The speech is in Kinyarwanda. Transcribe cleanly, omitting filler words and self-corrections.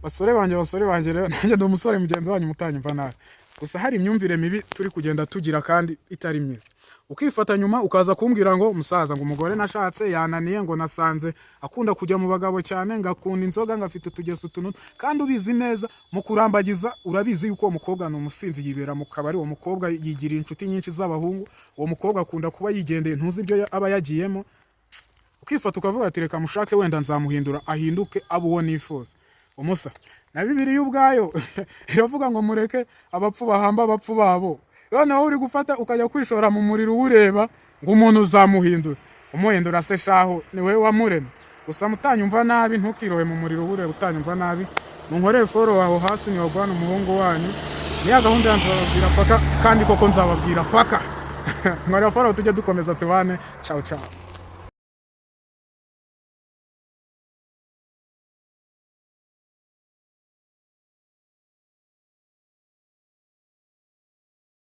Basore banjye, basore banjye rero, nanjye ndi umusore mugenzi wanyu, mutanyumva nabi. Gusa hari imyumvire mibi turi kugenda tugira kandi itari myiza. Ukifata nyuma ukaza kumbwira ngo: "Musaza," ngo, "umugore nashatse yananiye," ngo, "nasanze akunda kujya mu bagabo cyane," ngakunda inzoga, ngafite utugeso utuntu. Kandi ubizi neza mu kurambagiza, urabizi yuko uwo mukobwa ni umusinzi, yibera mu kabari, uwo mukobwa yigirira inshuti nyinshi z'abahungu, uwo mukobwa akunda kuba yigendeye, ntuzi ibyo aba yagiyemo. Ukifata ukavuga ati: "Reka mushake, wenda nzamuhindura ahinduke abe uwo nifuza." Umusa na Bibiliya ubwayo iravuga ngo: "Mureke abapfu bahamba abapfu babo." Noneho uri gufata ukajya kwishora mu muriro uwureba, ngo umuntu uzamuhindura. Umuhindura se shaho ni wowe wamuremye? Gusa mutanyumva nabi, ntukirohe mu muriro uwureba. Utanyumva nabi, munkorere follow aho hasi. Ni wagwana umuhungu wanyu, niya gahunda yanzu, nzababwira paka, kandi koko nzababwira paka. Nkorera follow, tujye dukomeza tubane. Ciao ciao.